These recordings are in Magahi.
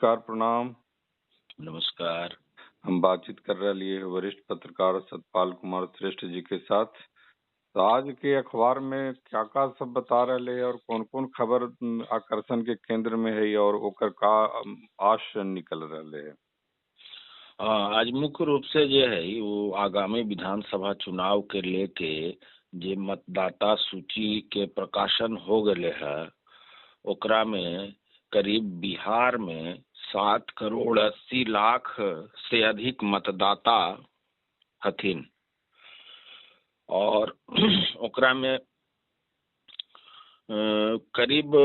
नमस्कार, प्रणाम। नमस्कार। हम बातचीत कर रहे है वरिष्ठ पत्रकार सतपाल कुमार श्रेष्ठ जी के साथ। तो आज के अखबार में क्या का सब बता रहे है और कौन कौन खबर आकर्षण के केंद्र में है और ओकर का आश निकल रहे है? आज मुख्य रूप से जो है वो आगामी विधानसभा चुनाव के लेके जे मतदाता सूची के प्रकाशन हो गए है, ओकरा में करीब बिहार में 7 करोड़ 80 लाख से अधिक मतदाता हथिन और ओकरा में करीब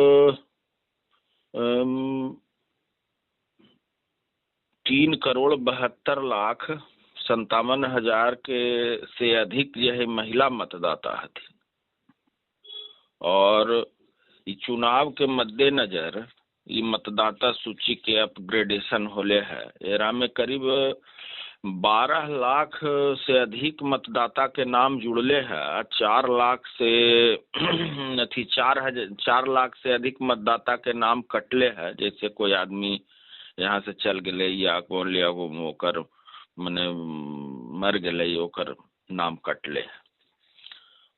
3 करोड़ 72 लाख 57 हजार के से अधिक जो है महिला मतदाता हथिन। और चुनाव के मद्देनजर ये मतदाता सूची के अपग्रेडेशन होले है। एरा में करीब 12 लाख से अधिक मतदाता के नाम जुड़ले है। 4 लाख से अथी 4 लाख से अधिक मतदाता के नाम कटले है। जैसे कोई आदमी यहाँ से चल गए या ओकर मने मर गए, ओकर नाम कटले है।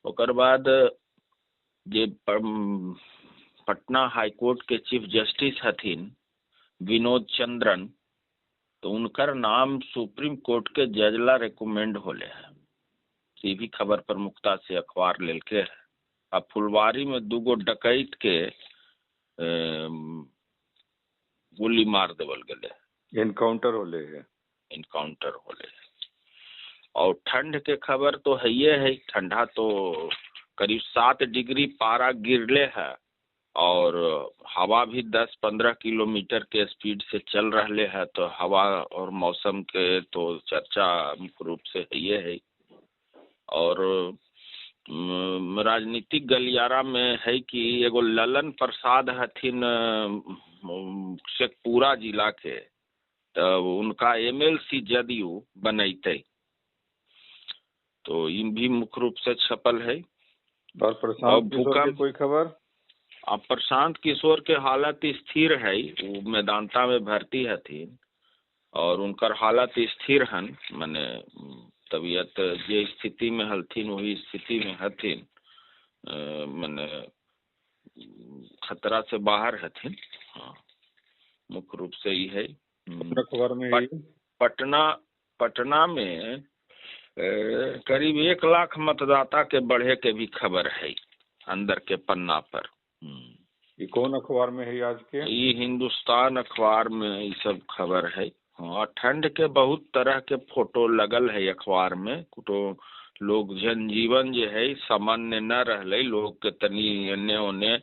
ओकर बाद जे पटना हाईकोर्ट के चीफ जस्टिस हथिन विनोद चंद्रन, तो उनकर नाम सुप्रीम कोर्ट के जज ला रिकमेंड होले है। ये भी खबर प्रमुखता से अखबार लेके है। अब फुलवारी में 2 डकैत के गोली मार देवल गए, एनकाउंटर होले है, एनकाउंटर होले है। और ठंड के खबर तो है ये है, ठंडा तो करीब 7 डिग्री पारा गिरले है और हवा भी 10-15 किलोमीटर के स्पीड से चल रहे है। तो हवा और मौसम के तो चर्चा मुख्य रूप से ये है। और राजनीतिक गलियारा में है कि एगो ललन प्रसाद हथिन शेखपुरा जिला के, तो उनका एमएलसी जदयू बनैते, तो इन भी मुख्य रूप से छपल है। और प्रशांत भूकंप कोई खबर? अब प्रशांत किशोर के हालत स्थिर है, वो मेदांता में भर्ती हथिन और उनकर हालत स्थिर हन, माने तबीयत जे स्थिति में हलथिन वही स्थिति में हथिन, माने खतरा से बाहर हथिन। हाँ, मुख्य रूप से ये है। खबर में पटना में करीब 1 लाख मतदाता के बढ़े के भी खबर है अंदर के पन्ना पर। ये कौन अखबार में है आज के? ये हिंदुस्तान अखबार में ये सब खबर है। हाँ, ठंड के बहुत तरह के फोटो लगल है अखबार में। तो लोग जनजीवन जो है सामान्य न रहले, लोग के तनी एने ओने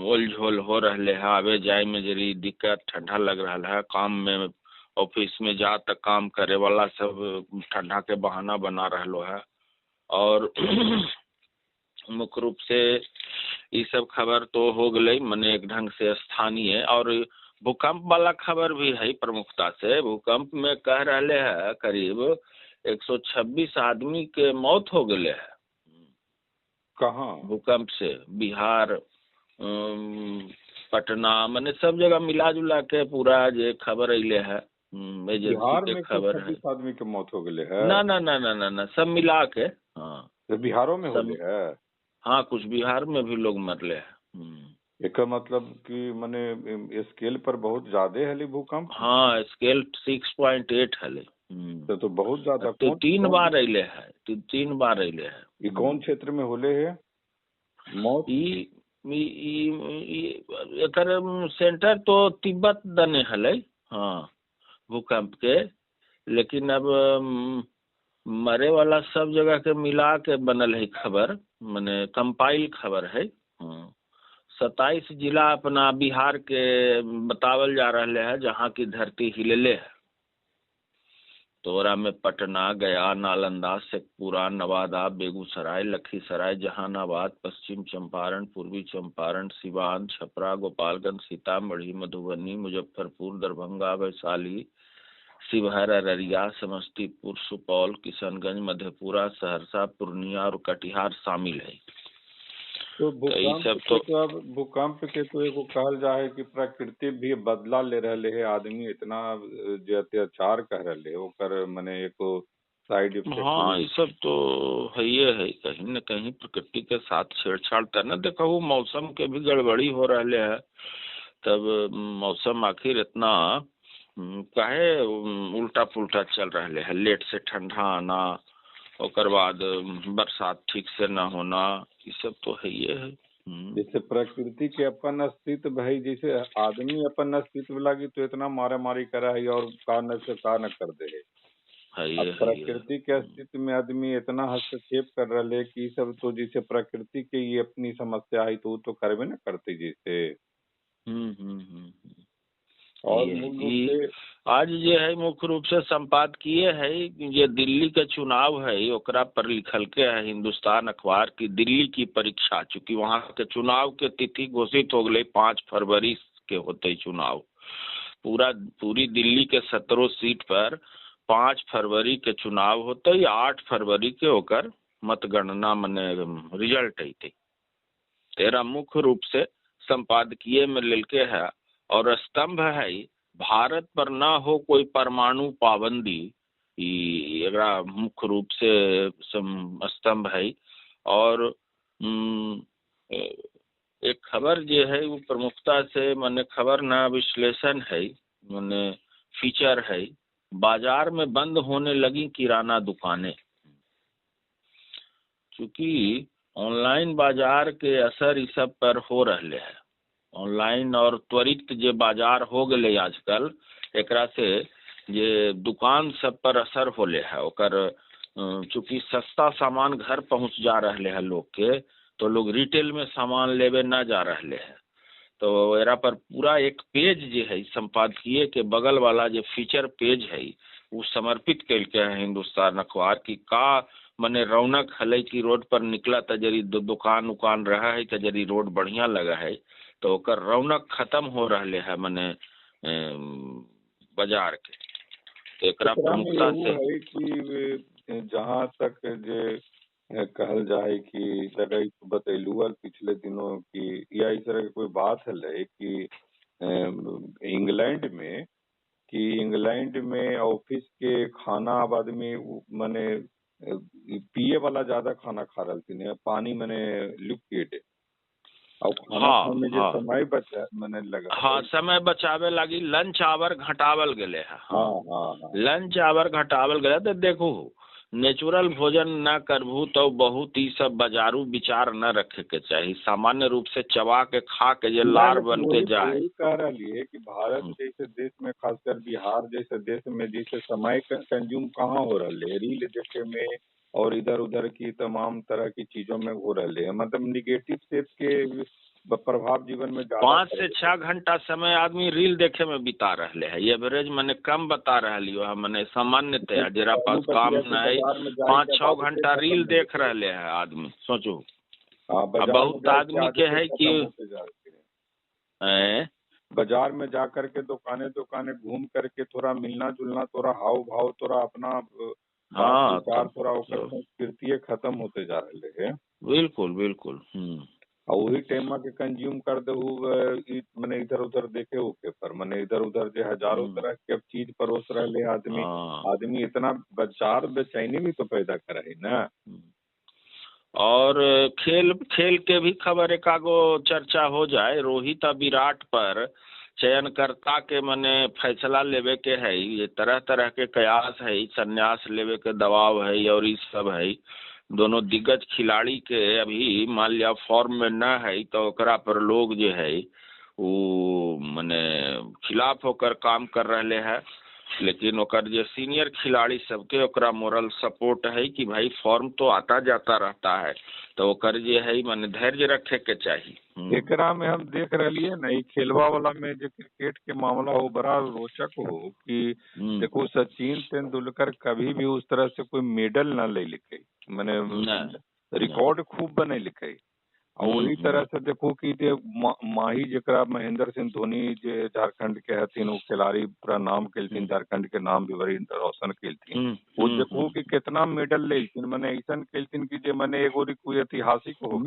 ओल झोल हो रहे है, आवे जाए में जरी दिक्कत, ठंडा लग रहा है। काम में ऑफिस में जा तक काम करे वाला सब ठंडा के बहाना बना रहा है। और मुख्य रूप से ये सब खबर तो हो गई, मने एक ढंग से स्थानीय। और भूकंप वाला खबर भी है प्रमुखता से। भूकंप में कह रहे है करीब 126 आदमी के मौत हो गए है। कहाँ भूकंप से? बिहार, पटना, मने सब जगह मिला जुला के पूरा जो खबर अले है। बिहार में खबर है आदमी के मौत हो गए है? ना ना ना ना ना ना, सब मिला के। हाँ, तो बिहारों में हो गए है? हाँ, कुछ बिहार में भी लोग मरले है। एक मतलब कि मने स्केल पर बहुत ज्यादा हली भूकंप? हाँ, स्केल 6.8 हले। तो बहुत ज्यादा। तो 3 बार अले है, तो 3 बार अले है। ये कौन क्षेत्र में होले है मौत? एकर सेंटर तो तिब्बत दने हले, हाँ, भूकंप के। लेकिन अब मरे वाला सब जगह के मिला के बनल है खबर, माने कंपाइल खबर है। हाँ, 27 जिला अपना बिहार के बतावल जा रहे है जहाँ की धरती हिलले है। तोरा में पटना, गया, नालंदा, शेखपुरा, नवादा, बेगूसराय, लखीसराय, जहानाबाद, पश्चिम चंपारण, पूर्वी चंपारण, सिवान, छपरा, गोपालगंज, सीतामढ़ी, मधुबनी, मुजफ्फरपुर, दरभंगा, वैशाली, शिवहर, अररिया, समस्तीपुर, सुपौल, किशनगंज, मधेपुरा, सहरसा, पूर्णिया और कटिहार शामिल है। तो तो ई भूकंप सब के तो तो अब भूकंप के तो एगो कहल जाए है कि प्रकृति भी बदला ले रहले है। आदमी इतना जे अत्याचार कर रहले है ओकर मने एगो साइड इफेक्ट हाँ, भी। ये सब तो है ही है, कहीं न कहीं प्रकृति के साथ छेड़छाड़ त न देखो मौसम के भी गड़बड़ी हो रहले है। तब मौसम आखिर इतना काहे उल्टा पुल्टा चल रहले है, लेट से ठंडा आना, ओकर बाद बरसात ठीक से न होना, ये सब तो है ही है। जैसे प्रकृति के अपन अस्तित्व है, जैसे आदमी अपन अस्तित्व लागी तो इतना मारा मारी करा है और का न से का न कर दे है। है अब ही है। प्रकृति के अस्तित्व में आदमी इतना हस्तक्षेप कर रहे है कि सब तो जैसे प्रकृति के ये अपनी समस्या है तो वो तो करबे न करते जैसे। हम्म हम्म हम्म और ये मूल रूप ये से आज जे है मुख्य रूप से संपादकीय है जे दिल्ली के चुनाव है ओकरा पर लिखल के है हिंदुस्तान अखबार की दिल्ली की परीक्षा, चूंकि वहां के चुनाव के तिथि घोषित हो गई 5 फरवरी के होते चुनाव। पूरा पूरी दिल्ली के 17 सीट पर 5 फरवरी के चुनाव होते, 8 फरवरी के ओकर मतगणना मने रिजल्ट अयते। तेरा मुख्य रूप से संपादकीय में लेके है। और स्तंभ है भारत पर ना हो कोई परमाणु पाबंदी, एकरा मुख्य रूप से स्तंभ है। और एक खबर जे है वो प्रमुखता से माने खबर ना विश्लेषण है, माने फीचर है, बाजार में बंद होने लगी किराना दुकानें। चूंकि ऑनलाइन बाजार के असर इस सब पर हो रहे है, ऑनलाइन और त्वरित जे बाजार हो गए आजकल, एकरा से जे दुकान सब पर असर होले है ओकर। चूंकि सस्ता सामान घर पहुंच जा रहे है लोग के, तो लोग रिटेल में सामान लेवे ना जा रहे है। तो एरा पर पूरा एक पेज जे है संपादकीय के बगल वाला जो फीचर पेज है वो समर्पित कलके है हिंदुस्तान अखबार की का मने रौनक हले कि रोड पर निकला त जरी दुकान उकान रहा है त जरी रोड बढ़िया लगा है, तो ओकर रौनक खत्म हो रहे है मने बाजार के। तो एकरा प्रमुखता से है कि जहाँ तक जे कहल जाए कि लगे बतैलू पिछले दिनों की या इस तरह की कोई बात है कि इंग्लैंड में ऑफिस के खाना अब आदमी माने पिए वाला ज्यादा खाना खा रहे है, पानी माने लिक्विड और खाना हाँ, में जो हाँ, समय बचा माने लगा हाँ, समय बचावे लागी लंच आवर घटावल गेले है। हाँ हाँ हाँ, लंच आवर घटावल गेले। तो देखो नेचुरल भोजन न करबू तो बहुत ही सब बाजारू विचार न रखे के चाहिए, सामान्य रूप से चबा के खा के जे लार बन के जाए। कह रही है कि भारत जैसे देश में, खासकर बिहार जैसे देश में, जैसे समय कंज्यूम कहाँ हो रहा है, रील देखे में और इधर उधर की तमाम तरह की चीजों में हो रहे है, मतलब निगेटिव सेप के प्रभाव जीवन में 5 से 6 घंटा समय आदमी रील देखे में बिता रहे है। एवरेज मैंने कम बता रही है, मैंने सामान्यतया जरा पास काम न है 5-6 घंटा रील देख रहे है आदमी, सोचो। बहुत आदमी के है कि बाजार में जा करके दुकाने दुकाने घूम करके थोड़ा मिलना जुलना, थोड़ा हाव भाव, थोड़ा अपना हाँ, थोड़ा संस्कृति खत्म होते जा रहे है। बिल्कुल बिल्कुल। और वही टाइम के कंज्यूम कर दे मने इधर उधर देखे ओके पर मने इधर उधर जो हजारों तरह के अब चीज परोस रहे आदमी। आदमी इतना बाजार बेचैनी भी तो पैदा करे है ना। और खेल खेल के भी खबर एक आगो चर्चा हो जाए, रोहित और विराट पर चयनकर्ता के मने फैसला लेवे के है, ये तरह तरह के कयास है, संन्यास लेवे के दबाव है और ये सब है। दोनों दिग्गज खिलाड़ी के अभी मान लिया फॉर्म में न है तो ओकरा पर लोग जो है वो मने खिलाफ होकर काम कर रहे हैं, लेकिन ओकर जो सीनियर खिलाड़ी सबके ओकरा मोरल सपोर्ट है कि भाई फॉर्म तो आता जाता रहता है, तो ओकर जे है माने धैर्य रखे के चाहिए। एकरा में हम देख रही है ना, खेलवा वाला में जो क्रिकेट के मामला हो बड़ा रोचक हो कि देखो सचिन तेंदुलकर कभी भी उस तरह से कोई मेडल ना ले लिखे, माने रिकॉर्ड खूब बने लिखे, वही तरह से देखो कि जे माही जकरा महेंद्र सिंह धोनी जे झारखंड के हथिन, वो खिलाड़ी पूरा नाम केलथिन, झारखंड के नाम भी बड़ी रोशन केलथिन। वो देखो कि कितना मेडल लेलथिन, मने ऐसा केलथिन कि जे मने एगो कोई ऐतिहासिक हो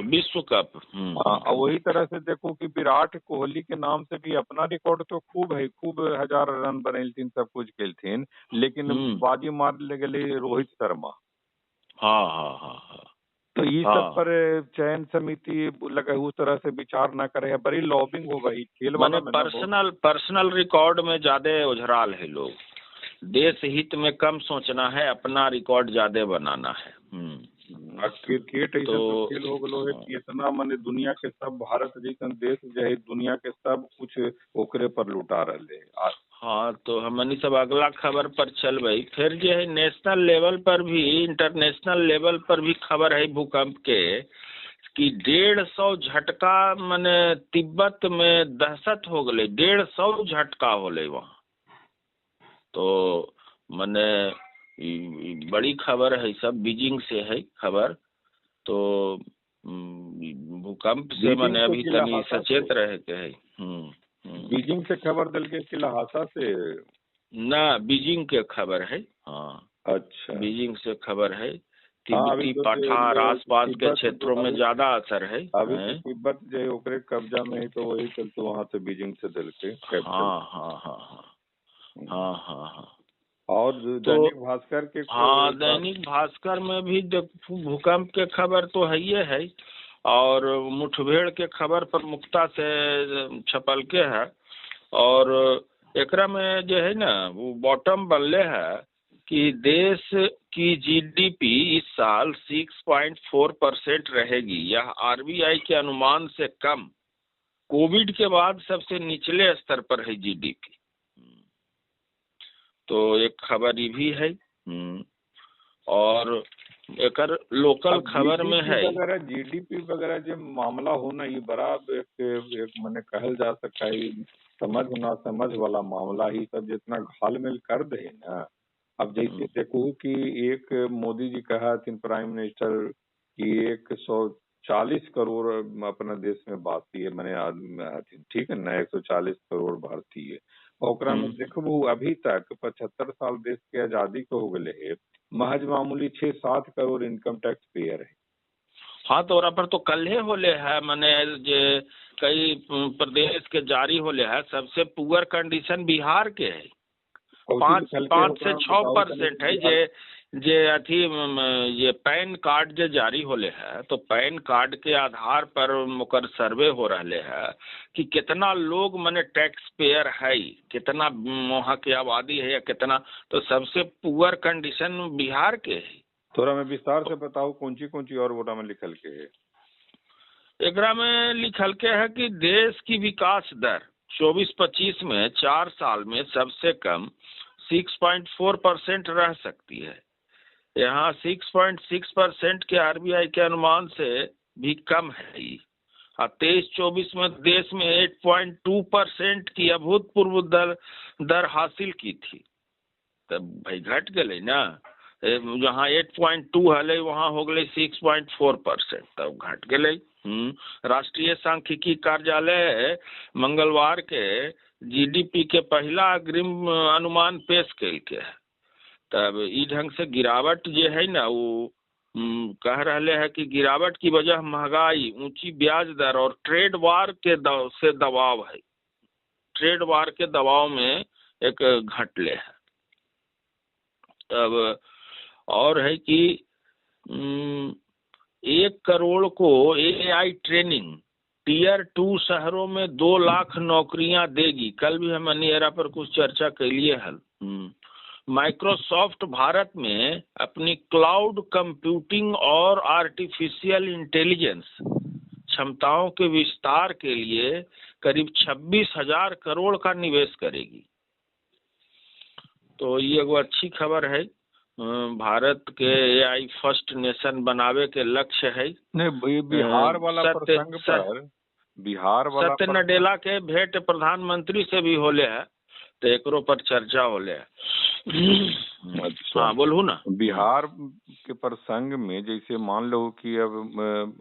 विश्व कप। हाँ, वही तरह से देखो कि विराट कोहली के नाम से भी अपना रिकॉर्ड तो खूब है, खूब 1000 रन बनेलथिन, सब कुछ केलथिन, लेकिन बाजी मार ले गेलै रोहित शर्मा। हाँ हाँ हाँ हाँ। तो ये सब पर चयन समिति लगे उस तरह से विचार न करे है, बड़ी लॉबिंग हो गई खेल वाला। पर्सनल रिकॉर्ड में ज्यादा उझराल है लोग, देश हित में कम सोचना है, अपना रिकॉर्ड ज्यादा बनाना है। क्रिकेट ऐसा तो खेल हो गलो है कि इतना माने दुनिया के सब, भारत जैसन देश जो है दुनिया के सब कुछ ओकरे पर लुटा रहे है। हाँ, तो हमनी सब अगला खबर पर चलबै। फिर जो है नेशनल लेवल पर भी, इंटरनेशनल लेवल पर भी खबर है भूकंप के कि 150 झटका माने तिब्बत में दहशत हो गई, 150 झटका होले वहाँ। तो माने बड़ी खबर है, सब बीजिंग से है खबर। तो भूकंप से माने अभी तनी सचेत रहे के है। बीजिंग से खबर दिल के लहासा से ना, बीजिंग के खबर है। हाँ अच्छा, बीजिंग से खबर है। तिब्बती पठार आसपास के क्षेत्रों में ज्यादा असर है। अभी तो तिब्बत जो है ओकरे कब्जा में है, तो वही चलते वहाँ से बीजिंग से दिल के। हाँ हाँ हाँ हाँ हाँ हाँ हाँ। और दैनिक भास्कर के, हाँ दैनिक भास्कर में भी भूकंप के खबर तो है ही है, और मुठभेड़ के खबर प्रमुखता से छपल के है। और एकरा में जो है ना वो बॉटम बनले है कि देश की जीडीपी इस साल 6.4% रहेगी, यह आरबीआई के अनुमान से कम, कोविड के बाद सबसे निचले स्तर पर है जीडीपी। तो एक खबर ये भी है। और एकर लोकल खबर में है वगैरह, जीडीपी वगैरह जो मामला होना ये बड़ा एक मैंने कहल जा सकता है समझ ना समझ वाला मामला ही, सब जितना घालमेल कर दे ना। अब जैसे देखो कि एक मोदी जी कहा थी प्राइम मिनिस्टर कि 140 करोड़ अपना देश में बासी है, मैंने आदमी ठीक है ना, 140 करोड़ भारतीय। ओकरा में देखबू अभी तक 75 साल देश के आजादी के हो गए है, महज मामूली 6-7 करोड़ इनकम टैक्स पेयर है। हाँ, तो ओरा पर तो कल होले है, माने जे कई प्रदेश के जारी होले है, सबसे पुअर कंडीशन बिहार के है, 5 से 6% है। जे जे अथी ये पैन कार्ड जे जारी होले है, तो पैन कार्ड के आधार पर ओकर सर्वे हो रहे है कि कितना लोग माने टैक्स पेयर है, कितना वहाँ के आबादी है या कितना। तो सबसे पुअर कंडीशन बिहार के है। थोड़ा मैं विस्तार से बताऊँ कौन ची और वोटा में लिखल के है। एकरा में लिखल के है कि देश की विकास दर 24-25 में 4 साल में सबसे कम 6.4% रह सकती है। यहाँ 6.6% के आरबीआई के अनुमान से भी कम है। और 23-24 में देश में 8.2% की अभूतपूर्व दर हासिल की थी। तब भाई घट गए ना, जहाँ 8.2 हले वहाँ हो गए 6.4%, तब घट गए। राष्ट्रीय सांख्यिकी कार्यालय मंगलवार के जीडीपी के पहला अग्रिम अनुमान पेश कैलके है। तब ई ढंग से गिरावट जे है ना वो कह रहे है कि गिरावट की वजह महंगाई, ऊंची ब्याज दर और ट्रेड वार के से दबाव है। ट्रेड वार के दबाव में एक घटले है। तब और है कि 1 करोड़ को एआई ट्रेनिंग टियर 2 शहरों में 2 लाख नौकरियां देगी। कल भी हम एरा पर कुछ चर्चा कैलिए हल। माइक्रोसॉफ्ट भारत में अपनी क्लाउड कंप्यूटिंग और आर्टिफिशियल इंटेलिजेंस क्षमताओं के विस्तार के लिए करीब 26,000 करोड़ का निवेश करेगी। तो ये एगो अच्छी खबर है। भारत के एआई फर्स्ट नेशन बनावे के लक्ष्य है। नहीं, बिहार वाला प्रसंग पर बिहार वाला सत्य नडेला के भेंट प्रधानमंत्री से भी होले है, तो एकरो पर चर्चा होले है। अच्छा। हाँ बोलू ना। बिहार के प्रसंग में जैसे मान लो कि अब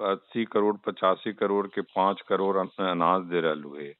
80 करोड़ 85 करोड़ के 5 करोड़ अनाज दे रहा है।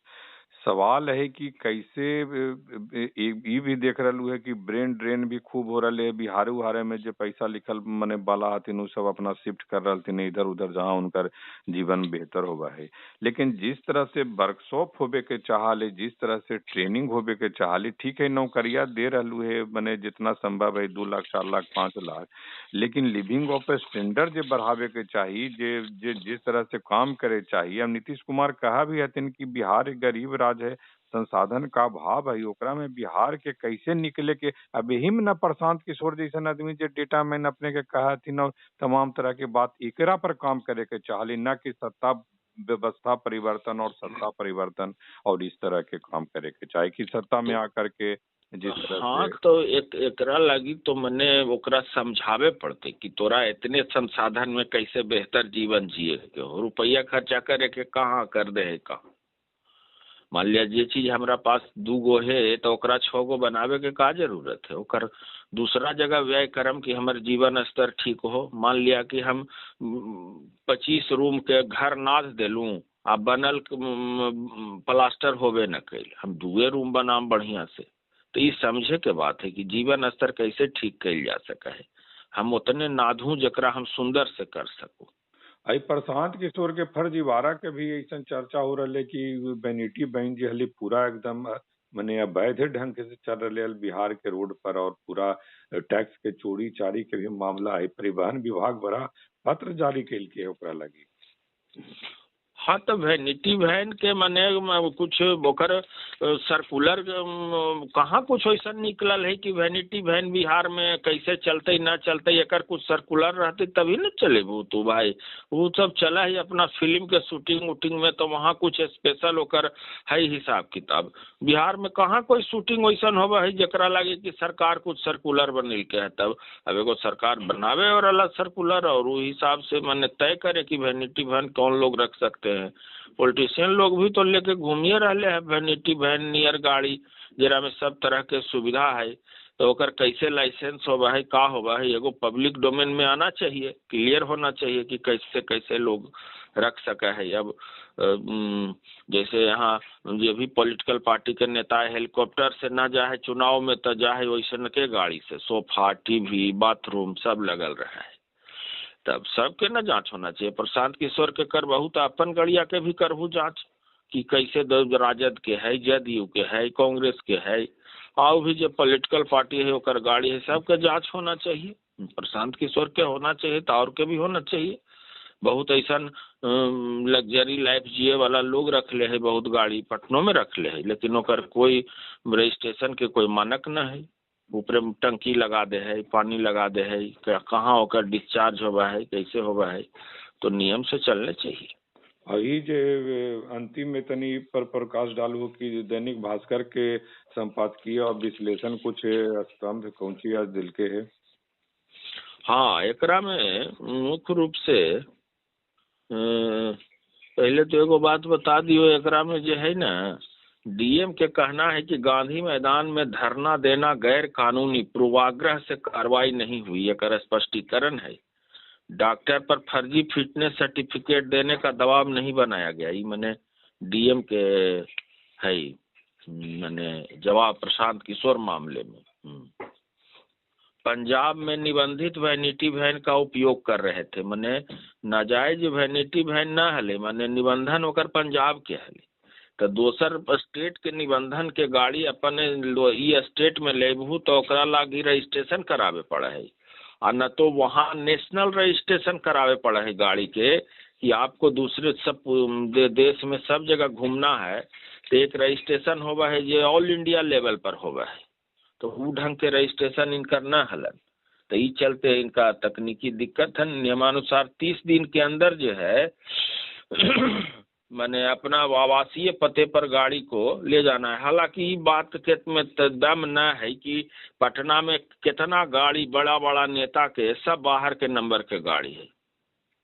सवाल है कि कैसे ये भी देख रहा है कि ब्रेन ड्रेन भी खूब हो रहा है बिहार उहारे में, जो पैसा लिखल मने बाला हथिन सब अपना शिफ्ट कर रहा हथिन इधर उधर जहाँ उनकर जीवन बेहतर होगा है। लेकिन जिस तरह से वर्कशॉप होबे के चाहले, जिस तरह से ट्रेनिंग होबे के चाहले, ठीक है नौकरिया दे रहा है मने जितना संभव है 2 लाख 4 लाख 5 लाख, लेकिन लिविंग ऑफ स्टैंडर्ड जो बढ़ावे के चाहिए, जे जिस तरह से काम करे चाहिए। अब नीतीश कुमार कहा भी हथिन कि बिहार एक गरीब राज्य है, संसाधन का अभाव है, ओकरा में बिहार के कैसे निकले के। अब यही में न प्रशांत किशोर जैसन आदमी जो डेटा मैन अपने के कहा थी और तमाम तरह के बात एकरा पर काम करे के चाहली, न कि सत्ता व्यवस्था परिवर्तन और सत्ता परिवर्तन और इस तरह के काम करे के चाहे कि सत्ता में आकर के जिस तरह। हाँ तो एक एकरा लगी तो मने ओकरा समझावे पड़ते कि तोरा इतने संसाधन में कैसे बेहतर जीवन जिए के हो, रुपया खर्चा करे के कहाँ कर दे है कहाँ। मान लिया जे चीज हमरा पास 2 गो है तो ओकरा 6 गो बनावे के का जरूरत है, ओकर दूसरा जगह व्यय करम कि हमर जीवन स्तर ठीक हो। मान लिया कि हम 25 रूम के घर नाद देलूँ आ बनल प्लास्टर होबे न कैल, हम 2 रूम बनाम बढ़िया से। तो ये समझे के बात है कि जीवन स्तर कैसे ठीक कैल जा सका है, हम उतने नाधू जकरा हम सुंदर से कर सकूँ। आई प्रशांत किशोर के फर्जीवाड़ा के भी ऐसा चर्चा हो रहा है कि वैनिटी बैंक जो हली पूरा एकदम मने अवैध ढंग से चल रहे है बिहार के रोड पर, और पूरा टैक्स के चोरी चारी के भी मामला है। परिवहन विभाग बड़ा पत्र जारी कैल के ओकरा लगी। हाँ तो वैनिटी वैन के मने कुछ ओकर सर्कुलर कहाँ कुछ ऐसा निकलल है कि वैनिटी वैन बिहार में कैसे चलते ना चलते, एकर कुछ सर्कुलर रहते तभी न चले। वो तो भाई वो सब चला है अपना फिल्म के शूटिंग वूटिंग में, तो वहाँ कुछ स्पेशल ओकर है हिसाब किताब। बिहार में कहाँ कोई शूटिंग वैसन होबा है जकरा लगे कि सरकार कुछ सर्कुलर बनेल के है। तब अब एगो सरकार बनावे और अलग सर्कुलर और वो हिसाब से मैंने तय करे कि वैनिटी वैन कौन लोग रख सकते हैं। पॉलिटिशियन लोग भी तो लेके घूमिए रहे हैं वैनिटी वैन नियर गाड़ी जरा में सब तरह के सुविधा है, तो ओकर कैसे लाइसेंस होबा है का होबा है, एगो पब्लिक डोमेन में आना चाहिए, क्लियर होना चाहिए कि कैसे कैसे लोग रख सके है। अब जैसे यहाँ जो भी पॉलिटिकल पार्टी के नेता हेलीकॉप्टर से ना जाए चुनाव में तो जाए वैसन के गाड़ी से, सोफा टीवी बाथरूम सब लगल रहा है, तब सबके ना जांच होना चाहिए। प्रशांत किशोर के करबहू तो अपन गड़िया के भी करबू जांच कि कैसे राजद के है, जदयू के है, कांग्रेस के है, और भी जो पॉलिटिकल पार्टी है ओकर गाड़ी है, सबके जांच होना चाहिए। प्रशांत किशोर के होना चाहिए तो और के भी होना चाहिए। बहुत ऐसा लग्जरी लाइफ जिए वाला लोग रख ले है, बहुत गाड़ी पटनों में रख ले है, लेकिन ओकर कोई रजिस्ट्रेशन के कोई मानक न है। ऊपर टंकी लगा दे है, पानी लगा दे है, कहाँ होकर डिस्चार्ज होवा है, कैसे होवा है, तो नियम से चलने चाहिए। और ये जे अंतिम में तनी पर प्रकाश डालू कि दैनिक भास्कर के संपादकीय और विश्लेषण कुछ स्तंभ कौन सी आज दिल के है। हाँ एकरा में मुख्य रूप से पहले तो एगो बात बता दियो, एकरा में जो है ना डीएम के कहना है कि गांधी मैदान में धरना देना गैर कानूनी, पूर्वाग्रह से कार्रवाई नहीं हुई, एकर स्पष्टीकरण है। डॉक्टर पर फर्जी फिटनेस सर्टिफिकेट देने का दबाव नहीं बनाया गया, ये मैंने डीएम के है मैंने जवाब प्रशांत किशोर मामले में। पंजाब में निबंधित वैनिटी वैन का उपयोग कर रहे थे, मैंने नाजायज वैनिटी वैन न हले, मैंने निबंधन होकर पंजाब के हले, तो दोसर स्टेट के निबंधन के गाड़ी अपन ई स्टेट में लेबू तो ओकरा लागी रजिस्ट्रेशन करावे पड़े है, आ न तो वहाँ नेशनल रजिस्ट्रेशन करावे पड़े है गाड़ी के कि आपको दूसरे सब देश में सब जगह घूमना है तो एक रजिस्ट्रेशन होवा है जो ऑल इंडिया लेवल पर होवा है, तो वो ढंग के रजिस्ट्रेशन इनकर न हलन, तो ई चलते इनका तकनीकी दिक्कत है। नियमानुसार 30 दिन के अंदर जो है मैंने अपना आवासीय पते पर गाड़ी को ले जाना है। हालांकि ये बात के में दम न है कि पटना में कितना गाड़ी बड़ा बड़ा नेता के सब बाहर के नंबर के गाड़ी है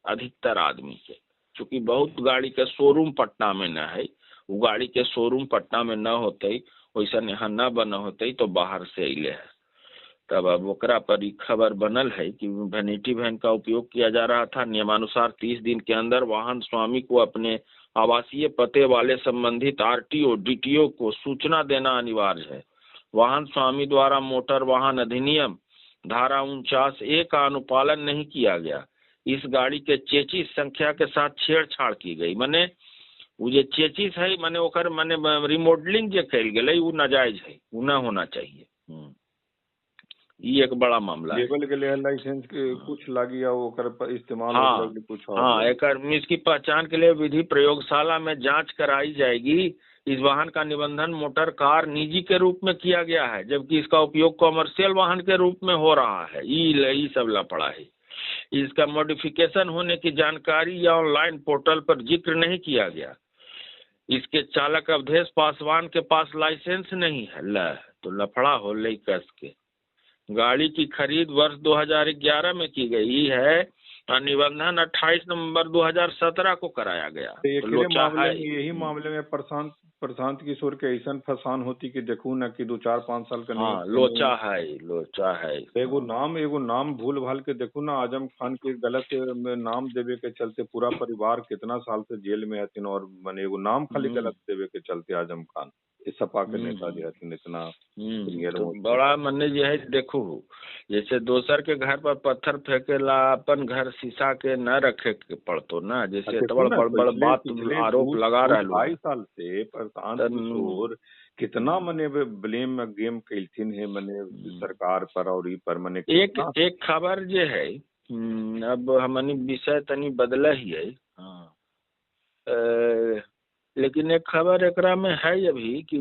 अधिकतर आदमी के, चूँकि बहुत गाड़ी के शोरूम पटना में न है, वो गाड़ी के शोरूम पटना में न होते वैसा यहाँ न बना होते तो बाहर से अले है। तब अब ओकरा पर खबर बनल है कि वैनिटी वैन का उपयोग किया जा रहा था। नियमानुसार 30 दिन के अंदर वाहन स्वामी को अपने आवासीय पते वाले संबंधित आरटीओ डीटीओ को सूचना देना अनिवार्य है। वाहन स्वामी द्वारा मोटर वाहन अधिनियम धारा 49A का अनुपालन नहीं किया गया। इस गाड़ी के चेचिस संख्या के साथ छेड़छाड़ की गई। माने वो जे चेचिस है माने ओकर माने रिमॉडलिंग जे कल गेलै वो नाजायज है, वो न होना चाहिए। ये एक बड़ा मामला है। लेवल के लिए लाइसेंस के कुछ लागी ओकर इस्तेमाल हाँ, कुछ हाँ, एकर इसकी पहचान के लिए विधि प्रयोगशाला में जांच कराई जाएगी। इस वाहन का निबंधन मोटर कार निजी के रूप में किया गया है, जबकि इसका उपयोग कॉमर्शियल वाहन के रूप में हो रहा है। ये सब लफड़ा है। इसका मॉडिफिकेशन होने की जानकारी या ऑनलाइन पोर्टल पर जिक्र नहीं किया गया। इसके चालक अवधेश पासवान के पास लाइसेंस नहीं है। ल तो लफड़ा हो ले कस के। गाड़ी की खरीद वर्ष 2011 में की गई है और निबंधन 28 नवंबर 2017 को कराया गया। तो लोचा है। यही मामले में प्रशांत किशोर के ऐसा फसान होती कि देखू ना कि 2-4-5 साल का हाँ, लोचा है, लोचा है। एगो नाम भूल भाल के देखू ना, आजम खान के गलत नाम देवे के चलते पूरा परिवार कितना साल से जेल में हथिन, और माने एगो नाम खाली गलत देवे के चलते आजम खान सपा के नेता जो हथिन इतना तो बड़ा मने जो है। देखो जैसे दोसर के घर पर पत्थर फेंकेला अपन घर शीशा के न रखे के पड़तो ना, जैसे बड़ बड़ बड़ बात आरोप लगा रहा 2.5 साल से प्रशांत किशोर कितना मने ब्लेम गेम कैलथिन है मने सरकार पर और ई पर मने एक खबर जो है। अब हमनी विषय तनी बदला ही है, लेकिन एक खबर एकरा में है अभी कि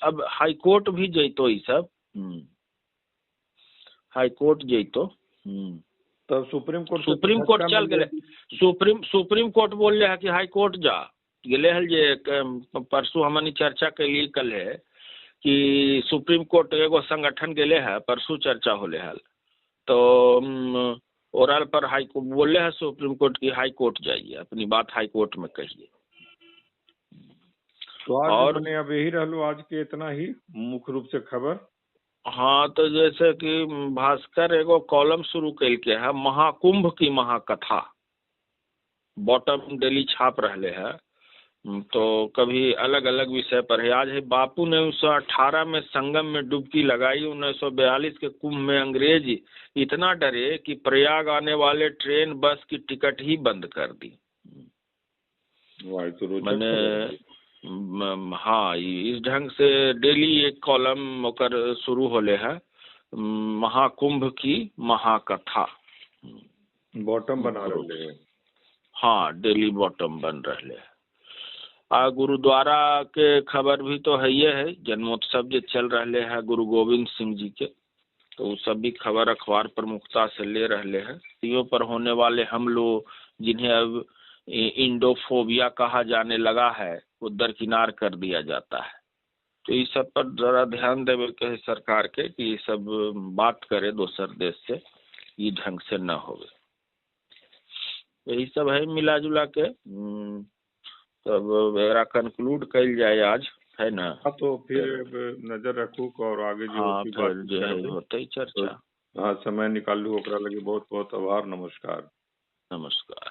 अब हाईकोर्ट भी जैतो, ई सब हाईकोर्ट जैतो। तब सुप्रीम कोर्ट चल गए। सुप्रीम कोर्ट बोल रहे है कि हाईकोर्ट जा गेले हल जे परसों हमनी चर्चा कैली कल है कि सुप्रीम कोर्ट एगो संगठन गेले है, परसों चर्चा होले हल। तो ओरल पर हाई कोर्ट बोले है सुप्रीम कोर्ट की हाई कोर्ट जाइए, अपनी बात हाई कोर्ट में कहिए। तो आज और मैंने अब यही रहलो आज के इतना ही मुख्य रूप से खबर। हाँ, तो जैसे कि भास्कर एगो कॉलम शुरू कैलके है, महाकुंभ की महाकथा, बॉटम डेली छाप रहे है। तो कभी अलग अलग विषय पर है। आज है बापू ने 1918 में संगम में डुबकी लगाई। 1942 के कुंभ में अंग्रेज इतना डरे कि प्रयाग आने वाले ट्रेन बस की टिकट ही बंद कर दी। मैंने हाँ, इस ढंग से डेली एक कॉलम ओकर शुरू होले है, महाकुंभ की महाकथा, बॉटम बना रहे हैं। हाँ, डेली बॉटम बन रहे है। आ गुरुद्वारा के खबर भी तो है ये है, जन्मोत्सव जो चल रहे है गुरु गोविंद सिंह जी के, तो वो सब भी खबर अखबार प्रमुखता से ले रहे हैं। सीओ पर होने वाले हमलों, जिन्हें अब इंडोफोबिया कहा जाने लगा है, वो दरकिनार कर दिया जाता है। तो इस सब पर जरा ध्यान देवे के सरकार के कि ये सब बात करे दोसर देश से, ये ढंग से न होवे। यही सब है मिला जुला के। तब मेरा कंक्लूड कल जाए आज, है ना। हाँ, तो फिर नजर रखू और आगे जो हाँ, फिर जो है होते ही चर्चा। हाँ, समय निकालू ओकरा लगे बहुत बहुत आभार। नमस्कार। नमस्कार।